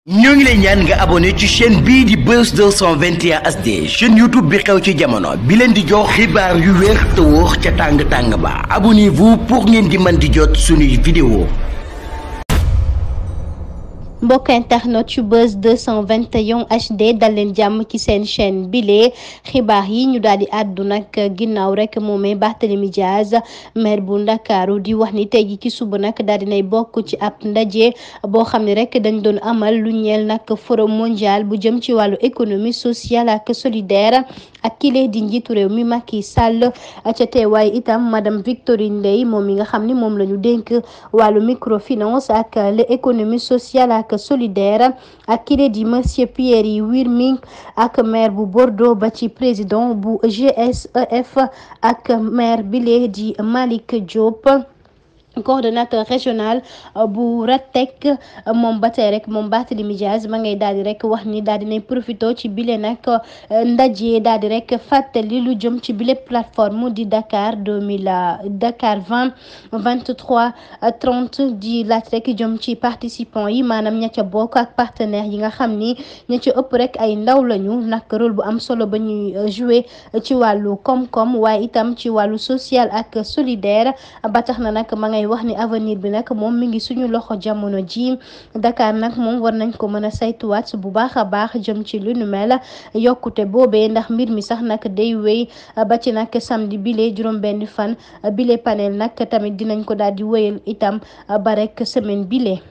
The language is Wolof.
ñoo ngi lay ñaan nga abonné ci chaîne bii di Buzz 221 HD chaîne YouTube bi xew ci jamono bi leen di jox xibaar yu wér te wóor ca tàng-tàng ba abonnez-vous pour ngeen di mën di jot suñuy vidéo. mbokk internet ci Buzz 221 HD dal leen jàmm ci seen chaîne bile xibaar yi ñu daal di àddu nag ginnaaw rek moomee Barthélémy Dias maire bu Ndakaaru di wax ni tey ji ci suba nag daal dinay bokk ci ab ndaje boo xam ne rek dañ doon amal lu ñeel nag forum mondial bu jëm ci wàllu économie sociale ak solidaire ak kile di njiitu réew mi Macky Sall ca teewaay itam madame Victorine Ndeye moom mi nga xam ni moom la ñu dénk wàllu microfinance ak l'économie sociale ak solidaire ak kile di monsieur Pierre Wirming ak maire bu Bordeaux ba ci président bu GSEF ak maire bile di Malick Diop coordonnateur régional bu RATEC moom ba tey rek moom Barthélémy Dias ma ngay daal di rek wax ni daal di nay profito ci bile nag ndaje daal di rek fàttali lu jëm ci bile plateforme di Dakar 2023 30 di laaj rek jëm ci participants yi maanaam ña ca bokk ak partenaires yi nga xam ni ña ca ëpp rek ay ndaw lañu nag rôle bu am solo ba ñuy jouer ci wàllu koom-koom waaye itam ci wàllu social ak solidaire ba tax na nag ma ngay wax ni avenir bi nag moom mi ngi suñu loxo jamono ji Dakar nag moom war nañ ko mën a saytuwaat bu baax a baax jëm ci lu nu mel yokkute boobee ndax mbir mi sax nag day wéy ba ci nag samedi bile juróom-benn fan bile panel nag tamit dinañ ko daal di wéyal itam ba rek semaine bile.